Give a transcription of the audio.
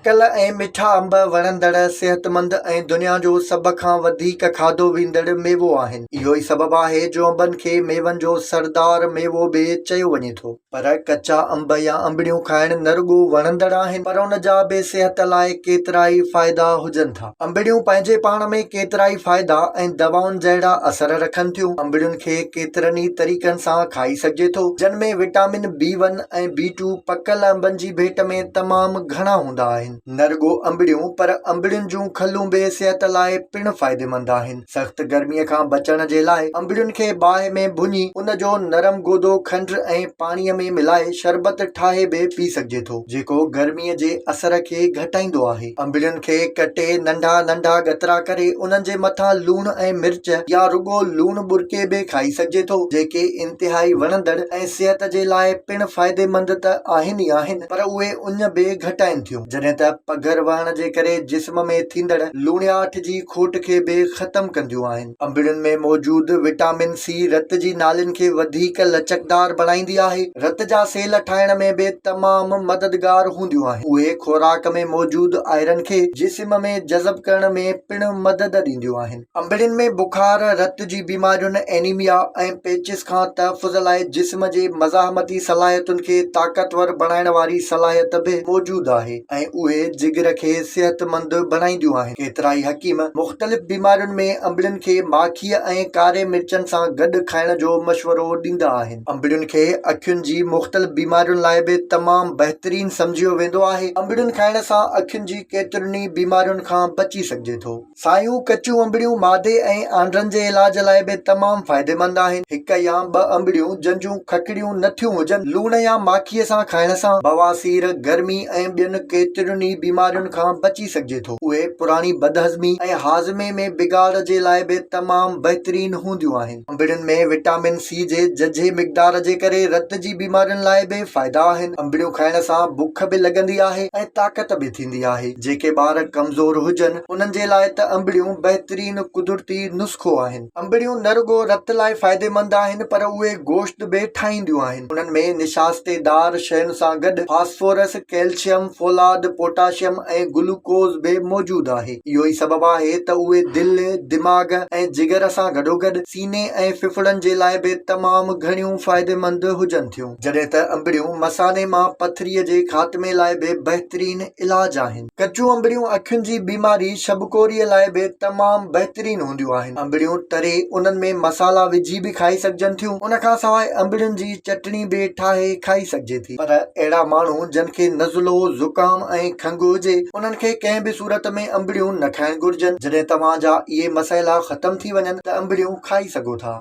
پڪل ۽ مٺا انب وڻندڙ، صحتمند ۽ دنيا جو سڀ کان وڌيڪ کاڌو ويندڙ ميوو آهن. اهو ئي سبب آهي جو انبن کي ميون جو سردار ميوو به چيو وڃي ٿو. پر ڪچا انب يا انبڙيون کائڻ نه رڳو وڻندڙ آهن پر ان جا به صحت لاء ڪيترائي فائدا هجن ٿا. انبڙيون پنهنجي پاڻ ۾ ڪيترائي فائدا ۽ دوائن جهڙا اثر رکن ٿيون. انبڙين کي ڪيترن ئي طريقن سان کائي سگهجي ٿو، جن ۾ vitamin B one ۽ B two پڪل انبن جي ڀيٽ ۾ تمام گهڻا هوندا آهن. نه رڳو انبڙيون پر انبڙين جون کلون به صحت لاء پڻ فائديمند آهن. سخت گرميء کان بچڻ جي لاء انبڙين کي باهه ۾ ڀڃي ان جو نرم گودو کنڊ ۽ پاڻيء ۾ ملائي شربت ٺاهي به پي سگهجي ٿو، جيڪو گرميء جي اثر کي گهٽائيندو آهي. انبڙين کي ڪٽي ننڍا ننڍا ڳترا ڪري انهن جي مٿان لوڻ ۽ مرچ يا رڳو لوڻ ٻرڪي به کائي سگهجي ٿو، جيڪي انتهائي وڻندڙ ۽ صحت جي لاء پڻ فائديمند ته آهن ئي آهن پر اهي اڃ به گهٽائين ٿيون. جڏهن ته پگهر وهڻ جي ڪري جسم ۾ ٿيندڙ لوڻياٺ جي کوٽ کي به ختم ڪنديون آهن. انبڙين ۾ موجود وٽامن سي رت جي نالين کي وڌيڪ لچڪدار بڻائيندي آهي. رت جا سيل ٺاهڻ ۾ به تمام مددگار هونديون آهن. اهي خوراڪ ۾ موجود آئرن کي جسم ۾ جذب ڪرڻ ۾ پڻ مدد ڏينديون آهن. انبڙين ۾ بخار، رت جي بيمارين، اينيميا ۽ پيچس کان تحفظ لاء جسم جي مزاحمتي صلاحيتن کي طاقتور بڻائڻ واري صلاحيت به موجود آهي ۽ اهي جگر کي صحتمند بڻائينديون آهن. ڪيترائي حڪيم مختلف بيمارين ۾ انبڙين کي ماکيء ۽ ڪاري مرچن سان گڏ کائڻ جو مشورو ڏيندا آهن. انبڙين کي اکين جي مختلف بيمارين لاء به تمام بهترين سمجهيو ويندو آهي. انبڙين کائڻ سان اکين جي ڪيترين ئي بيمارين کان بچي سگهجي ٿو. سايون ڪچيون انبڙيون معدي ۽ آنڊرن جي علاج لاء به تمام فائديمند آهن. هڪ يا ٻه انبڙيون جن جون ککڙيون نه ٿيون هجن، لوڻ يا ماکيء سان کائڻ سان بواسير، گرمي ۽ ٻين ڪيترين ئي بيمارين کان بچي سگهجي ٿو. اهي پراڻي بدهضمي ۽ هاضمي ۾ بگاڙ جي لاء به تمام بهترين هونديون آهن. انبڙين ۾ وٽامن سي جي ججهي مقدار جي ڪري رت جي بيمارين لاء به فائدا آهن. انبڙيون کائڻ سان بک به لڳندي آهي ۽ طاقت به ٿيندي آهي. جيڪي ٻار ڪمزور هجن، انهن جي لاء ته انبڙيون بهترين قدرتي نسخو آهن. انبڙيون نه رڳو رت لاء فائديمند آهن پر اهي گوشت به ٺاهينديون آهن. انهن ۾ نشاستيدار شين سان گڏ فاسفورس، ڪئلشيم، فولاد، پوٽاشيم ۽ گلوڪوز به موجود آهي. اهو ئي سبب آهي ته اهي دل، دماغ ۽ جگر سان گڏوگڏ سيني ۽ ڦڦڙن جي لاء به تمام گهڻيون فائديمند هجن ٿيون. جڏهن ته انبڙيون مثاني مان پٿريء جي خاتمي لاء به بهترين علاج آهن. ڪچيون انبڙيون اکين جي بيماري شبڪوريء لاء به تمام بهترين هونديون آهن. انبڙيون تري انهن ۾ مصالحا وجهي به کائي سگهجن ٿيون. ان کان سواء انبڙين جي چٽڻي به ٺاهي کائي سگهجي ٿي. پر اهڙا ماڻهو جن کي نزلو، زڪام ۽ کنگهه هجي، انهن کي ڪنهن به صورت ۾ انبڙيون نه کائڻ گهرجن. جڏهن توهان جا اهي مسئلا ختم ٿي وڃن ته انبڙيون کائي سگهو ٿا.